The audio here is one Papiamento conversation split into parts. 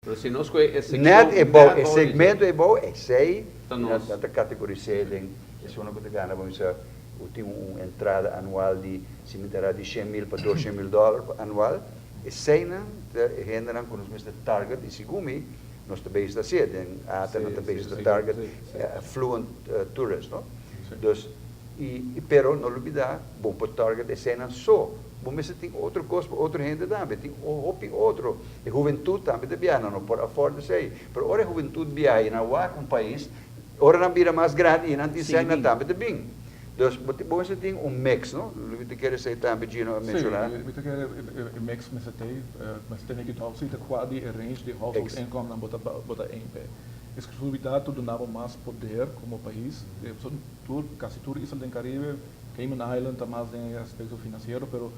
Pero si nos koe e sekshon Net e bou, net e bou di dje. segmento e bou, esei Ta nan nos. nan ta kategoris'é den esunnan ku ta gana, bo bisa, ku tin un entrada anual di, si mi ta ra, di 100.000 pa 200.000 dòler anual. Eseinan ta e hendenan ku nos mester target i segun mi nos ta bezig ta hasié den ATA, nan ta bezig ta target affluent tourist, no? Dus, i pero no lubidá, bo por target eseinan so. Bo mester tin otro kos pa otro hende tambe. Tin hopi otro. E hubentut tambe ta biaha, nan no por afford esei. Pero ora e hubentut biaha i nan wak un pais, ora nan bira mas grandi i nan tin sèn, nan tambe ta bin. Dus bo bo mester tin un mix, no? Mi ta kere esei tambe Gino a menshoná. Sí, mi ta kere e mix mester t'ei. Mester tene cuidado si ta kua di e range di household income nan bo ta bo ta aim p'e. Exclusividad ta duna bo mas poder komo pais. Tur, kasi tur isla den Caribe, Cayman Island ta mas den e aspecto financiero, pero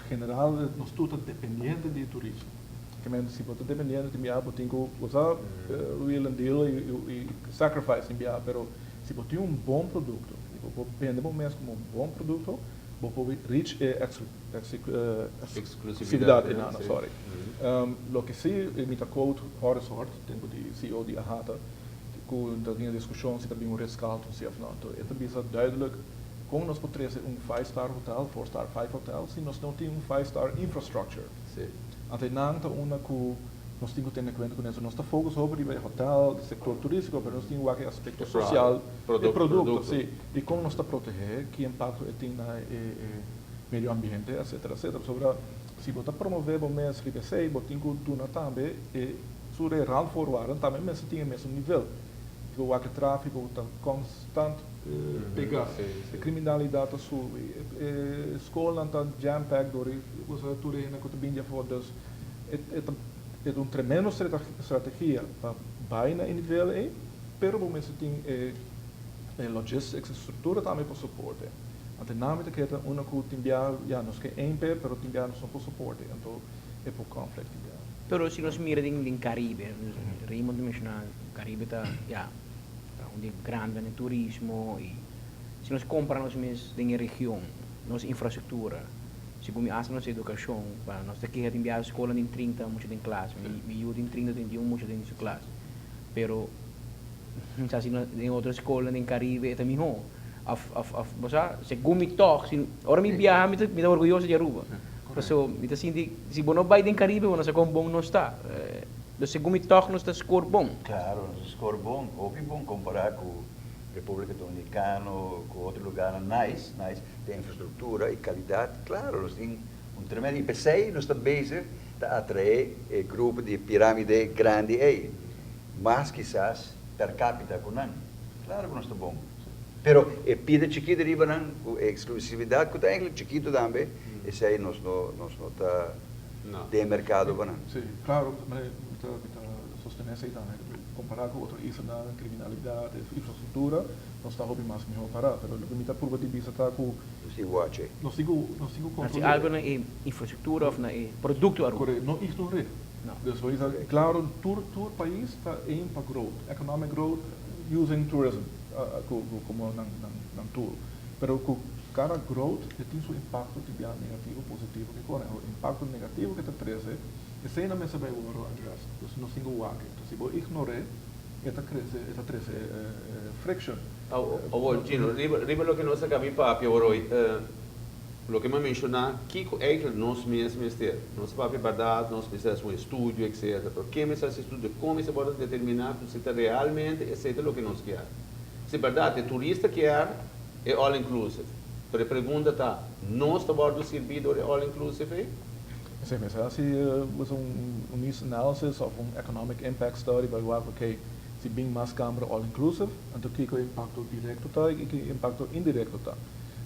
general nos tur ta dependiente di e turismo. Kemende si bo ta dependiente tin biaha bo tin cu usa wheel and deal y sacrifice tin biaha, pero si bo tin un bon producto y bo por bende bo mes como un bon producto, bo por reach e exclusividad eynan, sorry. Loke si mi ta quote Horace Hort, tempo di CEO di AHATA, cu ta tin e discusion si ta bin un Ritz-Carlton si of no. Anto e ta bisa duidelijk con nos por trece un five star hotel, four star, five hotel, si nos no tin un five star infrastructure. Anto eynan ta unda cu nos tin cu tene cuenta cu eso. Nos ta focus hopi riba e hotel, e sector turistico, pero nos tin wak e aspecto social, e producto, si, y con nos ta protege, ki impacto e tin na e medio ambiente, etcetera, etcetera. Pasobra si bo ta promove bo mes riba esey, bo tin cu duna tambe e Sur e randvoorwaarden tambe mester tin e mesun nivel. Ku wak e tráfiko ta konstant pegá, e kriminalidat ta subi, e skolnan ta jam-packed dor e tur e hende ku ta bini di afó. Dus e ta e ta un tremendo strategia pa bai na e nivel ei, pero bo mester tin e logistics, e struktura tambe pa soporte. Anto nan mi ta kere ta unda ku tin bia ya nos ke aim p'e, pero tin bia nos no por soporte, anto e por conflict tin bia. Pero si nos mira den Caribe, Raymond ta menciona Caribe ta ya ta un di grandenan den turismo y si nos compara nos mes den e region, nos infrastructura, segun mi hasta nos educacion, pa nos ta keha tin biaha scola tin 30 mucha den klas, mi yu tin 30, 31 mucha den su klas, pero sa si den otro scolnan den Caribe e ta miho of of of bo sa segun mi tog si ora mi biaha mi ta orguyoso di Aruba. Paso mi ta sinti si bo no bai den Caribe bo no sa kon bon nos ta. Pero segun mi tog nos ta score bon. Claro, nos ta score bon, hopi bon compara cu Republica Dominicano, cu otro lugarnan. Nice, nice. Den infrastructura y calidad, claro, nos tin un tremendo. Y p'esey nos ta bezig ta atrae e grupo di piramide grandi ey, mas kisas per capita cu nan. Claro cu nos ta bon. Pero e pida chikito riba nan, cu e exclusividad cu ta eigenlijk chikito tambe, esey nos no nos no ta den e mercado pa nan. Sí, claro, mi ta mi ta sostene esey tambe. Compara cu otro islanan, criminalidad, infrastructura, nos ta hopi mas miho para. Pero loke mi ta purba di bisa ta cu. Nos tin watch ey. Nos tin cu nos tin cu Haci controle. algo na e infrastructura of na e producto Aruba. Correcto, no ignore. No. Dus bo bisa, claro, tur tur pais ta aim pa growth, economic growth using tourism. Komo nan tur. Pero ku kada growth e tin su impakto tin bia negativo, positivo ke kore. E impakto negativo ke ta trese esei nan mester bai wòrdu addressed. Dus nos tin ku wak. Entonces si bo ignor'é e ta krese e ta trese friction. Awor Gino, riba loke nos a kabi papia awor hoy, loke mi a menshoná, kiko eigenlijk nos mes mester? Nos a papia bèrdat, nos mester hasi un estudio, etcetera, pero ken mester hasi estudio? Kon mester wòrdu determiná ku si ta realmente esei ta loke nos kier? Si bèrdat e turista kier e all inclusive, pero e pregunta ta, nos ta wòrdu sirbí dor e all inclusive ei? Esei mester hasi un needs analysis òf un economic impact study pa wak oke si bin mas kamber all inclusive, anto kiko e impakto direkto ta i kiko e impakto indirekto ta.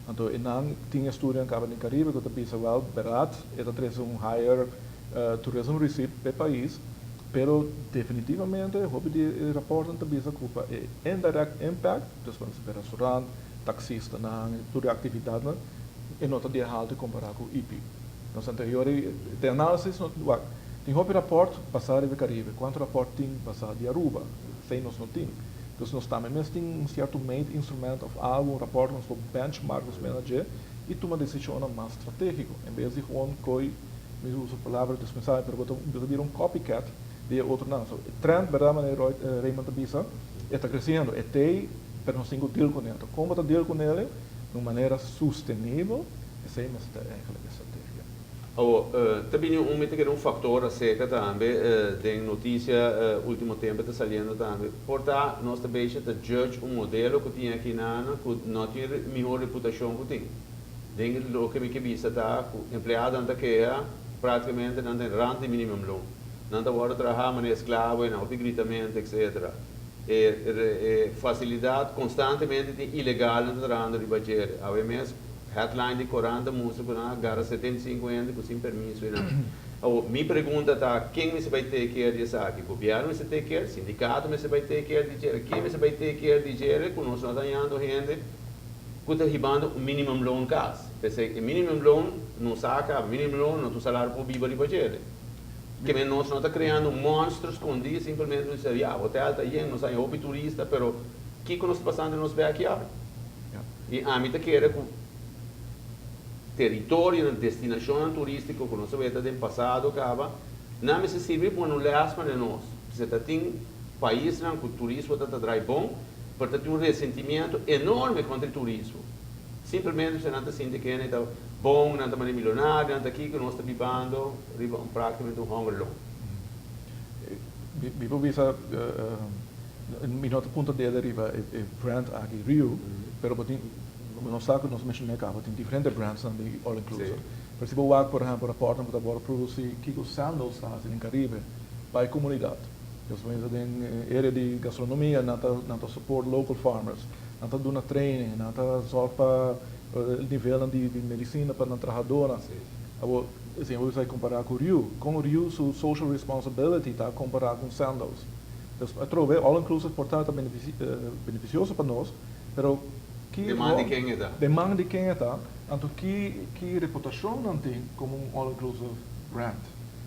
Anto e nan tin estudionan kaba den Caribe ku ta bisa wèl bèrdat e ta trese un higher tourism receipt p'e pais, pero definitivamente hopi di e raportnan ta bisa ku pa e indirect impact, dus pa e restaurant, taxistanan, tur e aktividatnan, e no ta di e haltu kompará ku IP. Nos anterior e análisis no wak tin hopi rapòrt basá riba e Caribe, kuantu rapòrt tin basá di Aruba? Esei nos no tin. Dus nos tambe mes tin un cierto meetinstrument of algo, un rapport nos por benchmark nos mes na dje y tuma decisionnan mas strategico. En bes di gewoon coy, mi usa palabra dispensable, pero bo ta bira un copycat Di otronan. So, trend, berdad, manera Raymond ta bisa, ta creciendo. E t'ey, pero nos tin cu deal cu ne. Con ta deal cu ne? Di un manera sostenibel, esey ta eigenlijk e strategia. Oh, tambe un factor acerca tambe di noticia ultimo tempo ta saliendo tambe. Por ta, nos tambe ta judge un modelo cu tin aki na cu no tin miho reputacion cu tin. Den loke mi kier bisa ta cu empleado ta cu practicamente nan tin rand di minimum loan. Nan ta wordo traha manera esclavo y nan gritamento, etc. E facilidad constantemente tin ilegal nan trahando riba dje. Awe mes headline di 40 musico cu nan gara 75 hende cu sin permiso y nan. Oh, mi pregunta ta: ken mester bay take care di esaki? Gobierno mester take care, sindicato mester bay take care di dje, ken mester bay take care di dje cu nos no ta hayando hende cu ta hibando un minimum loan cas. Pesey, e minimum loan no saca, minimum loan no ta salario pa biba riba dje. Kiermen nos no ta creando un monstro scondi, simplemente nos bisa, ja, hotel ta yen, nos tin hopi turista, pero kico nos ta pasando den nos backyard? Y ami ta kere cu teritorio, destinacion turistico cu nos a den pasado caba, nan mester sirbi pa un les pa nos. Si tin pais cu turismo ta draai bon, pero tin un resentimento enorme contra e turismo. Simplemente bo no ta sinti cu ta bon, nan ta miyonario, nan ta aki cu nos ta bibando, riba un practicamente un hongerloon. Mi por bisa, mi no ta punta dede riba e brand aki Riu, pero nos sa cu nos menciona caba, tin diferente brands di all inclusive. Pero si bo wak, por ehempel, rapport cu ta produci kico Sandals ta den Caribe, pa e comunidad. Dus bo den area di gastronomia, nan ta support local farmers, nan ta duna training, nan ta zorg pa nivel di medicina pa nan trahadornan. Abo, asina, bo bay compara cu Riu, cu Riu su social responsibility ta compara cu Sandals. Dus atrobe, all inclusive por ta beneficioso pa nos, pero cu Den man di ken ta? Den man di ken ta, anto ki reputacion nan tin como un all inclusive brand?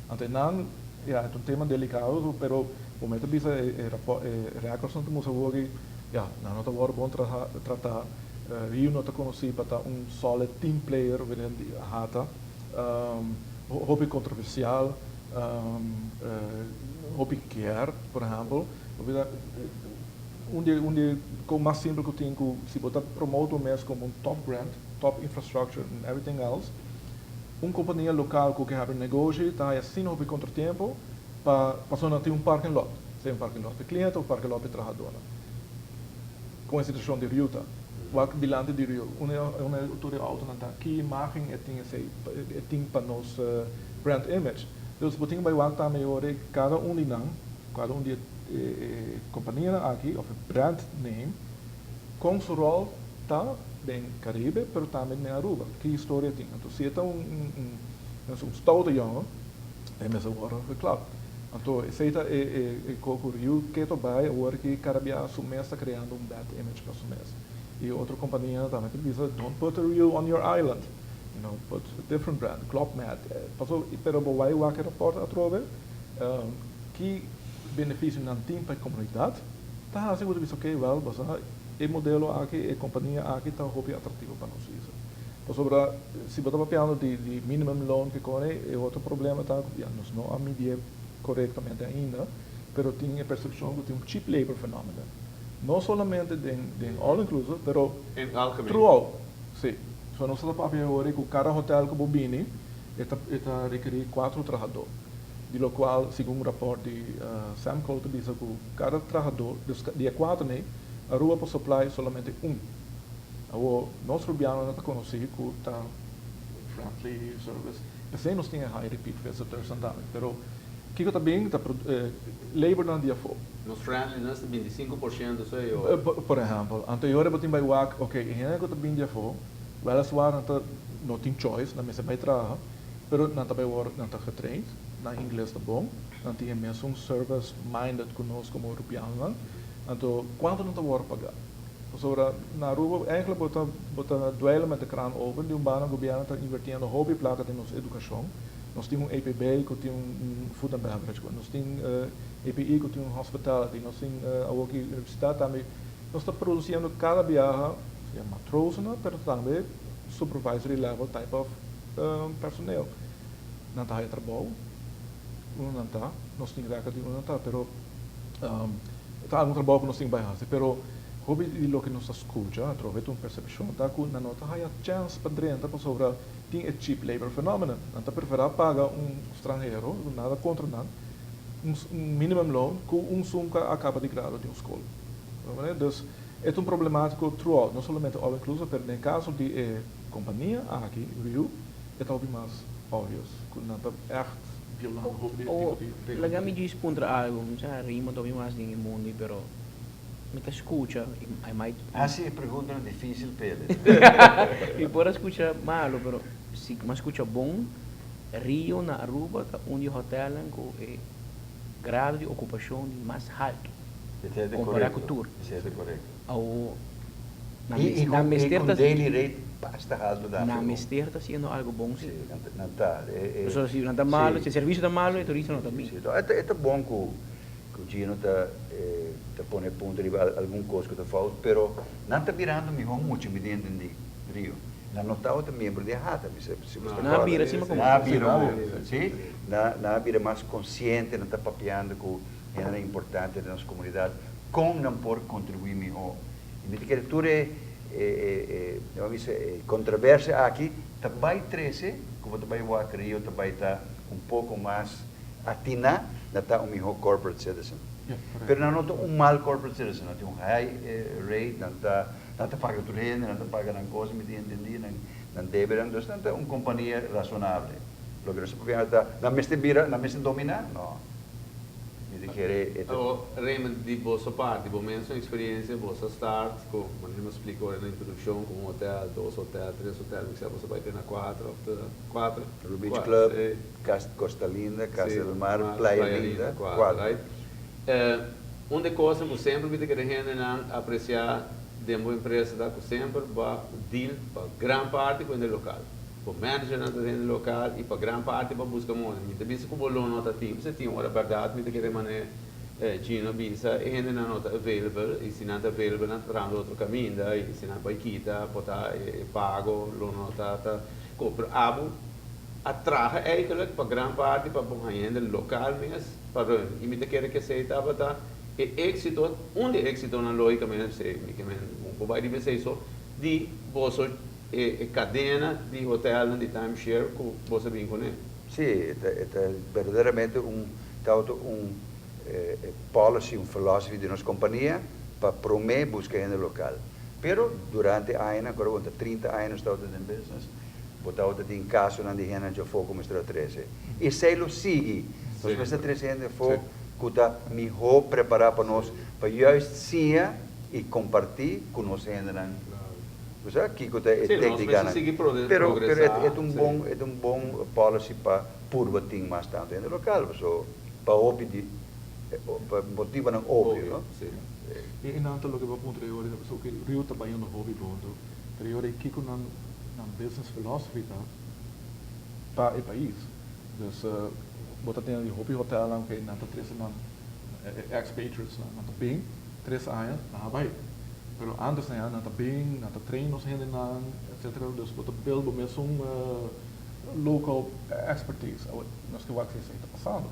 Anto nan, ja, ta un tema delicado, pero momento bisa e records nan ta hoor, ja, nan no ta wordo bon trata, Riu no ta conoci pa ta un solid team player within the AHATA, hopi controversial, hopi kier, por ehempel, un di con mas simpel cu tin cu si bo ta promote mes como un top brand, top infrastructure and everything else, un compania local cu kier habri negoshi ta asina hopi contratempo pa paso nan tin un parking lot, sea un parking lot pa cliente of parking lot pa trahador. Cu e situacion di Riu ta. Wak dilanti di Riu, un tur auto nan ta. Ki imagen e tin esey e tin pa nos brand image? Dus bo tin bay wak tambe ora cada un di nan, cada un di compania aki of brand name cu su rol ta den Caribe, pero tambe na Aruba. Ki historia tin? Anto, si ta un stoute jongen, e mester wordo geklapt. Anto, esey ta e cu Riu keto bay awor cu cada biaha su mes ta creando un bad image pa su mes. Y otro compania tambe ta bisa, "Don't put a Riu on your island. Put a different brand, Club Med." Paso, pero bo bay wak rapport atrobe, ki beneficio nan tin pa e comunidad, ta asina cu bisa, ok, well, basta e modelo aki, e compania aki ta hopi atractivo pa nos isla. Pasobra, si bo ta papiando di minimum loan cu core, e otro problema ta, ja, nos no a midi corectamente ainda, pero tin e percepcion cu tin un cheap labor phenomenon. No solamente den all inclusive, pero In algemeen. Throughout. Si. So nos ta papia awor cu cada hotel cu bo bini, ta requeri cuater trahador. Di lo cual, segun un rapport di Samco, ta bisa cu cada trahador, di cuater, ne, Aruba por supply solamente un. Awor, nos Rubiano no ta conoci cu ta friendly service. Pesey nos tin high repeat visitors tambe, pero kico tambe ta labor nan di afo. Nos friendliness 25% so yo. Por ehempel, anto awor bo tin bay wak, ok, hende cu ta bin di afo, weliswaar nan ta no tin choice, nan mester bay traha, pero nan ta bay word, nan ta getraind, nan Ingles ta bon, nan tin mes un service minded cu nos como Rubiano. Anto, cuanto nan ta wordo paga? Pasobra na Aruba eigenlijk bo ta dweilen met de kraan open, di un banda gobierno ta invirtiendo hopi placa den nos educacion. Nos tin un EPB cu tin un food and beverage, nos tin EPI cu tin un hospitality, nos tin aki universidad tambe. Nos ta produciendo cada biaha ya matrozen, pero tambe supervisory level type of personeel. Nan ta haya trabou, un nan ta, Nos tin record di unda nan ta, pero ta algun trabou ku nos tin bai hasi. Pero hopi di loke nos ta skucha atrobe ta un persepshon ta ku nan no ta haya chèns pa drenta pasobra tin e cheap labor phenomenon. Nan ta preferá paga un stranhero, nada kontra nan, un minimum loan ku un sum ku a kaba di grado di un skol. Dus e ta un problemátiko throughout, no solamente all inclusive, pero den kaso di e kompania aki, Riu, e ta hopi mas obvious ku nan ta ègt violando hopi di e tipo di regla. Laga mi djis puntra algu, mi sa Raymond hopi mas den e mundo, pero mi ta skucha i I might. Hasi e preguntanan difisil p'el. Mi por a skucha malu, pero si mi a skucha bon, Rio na Aruba ta un di e hotelnan ku e grado di okupashon di mas haltu kompará ku tur. Esei ta korekto. Awo nan I nan ku mester ta daily rate basta haltu ta nan mester ta hasiendo algu bon si. Si, nan ta. Pasobra si nan ta malu, si e servisio ta malu e turista no ta bin. Si, e ta bon ku Gino ta ta pone punto riba algun kos ku ta fout, pero nan ta birando mihó mucha mi den di Rio. Nan no tabata miembro di AHATA, mi sa si bo ta Nan a kòrda. bira asina komo. Nan a bira, si, nan a bira mas konsiente, nan ta papiando ku hendenan importante den nos komunidat kon nan por kontribuí mihó. I mi ta kere tur e e e bisa e kontroversia aki ta bai trese ku bo ta bai wak Rio ta bai ta un poko mas atiná na ta un mihó corporate citizen. Pero nan no ta un mal corporate citizen, nan tin un high rate, nan ta nan ta paga tur hende, nan ta paga nan kos, mi tin entendí, nan nan debenan, dus nan ta un kompania rasonable. Loke nos ta papia ta nan mester bira, nan mester dominá? No. Mi ta kere e ta. Awor, Raymond, di boso parti, bo mes un experiencia, boso a start cu, manera mi a splica ora na introduccion, cu un hotel, dos hotel, tres hotel, mi sa boso a bay te na cuatro of te cuatro? Blue Beach Club, Costa Linda, Casa del Mar, Playa Linda, cuatro. Right? Un di e cosnan cu semper mi ta kere hendenan aprecia den bo empresa ta cu semper bo a deal pa gran parti cu hende local. Bo managernan ta hende local y pa gran parti bo a busca moda. Mi ta bisa cu bo lo no ta tin, pasobra tin ora berdad mi ta kere mane Gino a bisa e hendenan no ta available y si nan ta available nan ta trahando otro caminda y si nan bay kita por ta e pago lo no ta ta cu. Pero abo a traha eigenlijk pa gran parti pa bo haña hende local mes pa run y mi ta kere cu esey tabata e exito, un di e exitonan logicamente esey mi ke men bo bay riba esey so di boso e cadena di hotelnan di time share cu boso a bin cune. Sí, e ta e ta berdaderamente un tabata un policy, un philosophy di nos compania pa prome busca hende local. Pero durante añanan, acorda bo ta 30 aña nos tabata den business, bo tabata tin casonan di hendenan djafó cu mester a trece. Esey lo sigui. Nos mester trece hende afó cu ta miho prepara pa nos pa juist siña y comparti cu nos hendenan. Bo sa kiko ta e Sí, nos técnicanan. mester sigui Pero, pero e progresá, ta un sí. bon, e ta un bon policy pa purba tin mas tantu hende lokal, paso pa hopi di, pa motibonan obvio, Obvio, no? sí. I nan ta loke bo a puntra e ora, pasobra ku Rio ta bayendo hopi bon, anto pero e ora ei kiko nan nan business philosophy ta pa e pais. Dus bo ta tene di hopi hotelnan ku nan ta trese nan expatriates nan, nan ta bin 3 aña, nan a bai. Pero antes nan nan ta bin, nan ta train nos hendenan, etcetera. Dus bo ta build bo mesun local expertise. Awor, nos ke wak si esei ta pasando.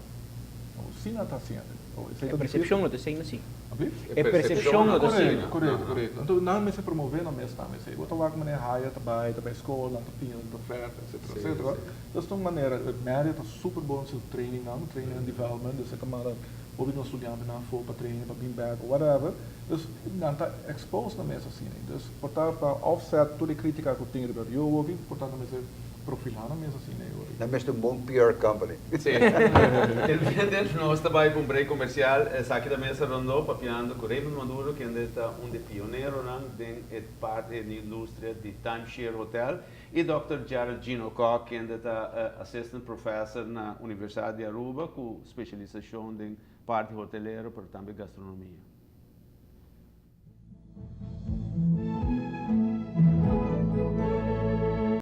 Awor, si nan ta hasiendo. Awor, esei E ta percepcion difícil. no ta esei asina. Alsjeblieft? E percepcion no ta asina. Correcto, correcto, correcto. Anto nan mester promove nan mes tambe. Si bo ta wak manera Hyatt ta bay school, nan ta pia, nan ta oferta, etcetera, etcetera. Dus ta un manera, Marriott ta super bon su training nan, training and development, dus e ta manda hopi nos studiantenan afo pa training, pa bin back, whatever. Dus nan ta expose nan mes asina. Dus por ta pa offset tur e critica cu tin riba Rio hopi, por ta nan mester profila nan mes asina. Nan mester un bon PR company. Sí. Televidente, nos ta bai pa un break comercial. Esaki ta mesa rondo papiando cu Raymond Maduro, kende ta un di pioneronan den e parti di industria di timeshare hotel, y Dr. Gerald Gino Kock, kende ta assistant professor na Universidad di Aruba cu specialisacion den parti hotelero, pero tambe gastronomia.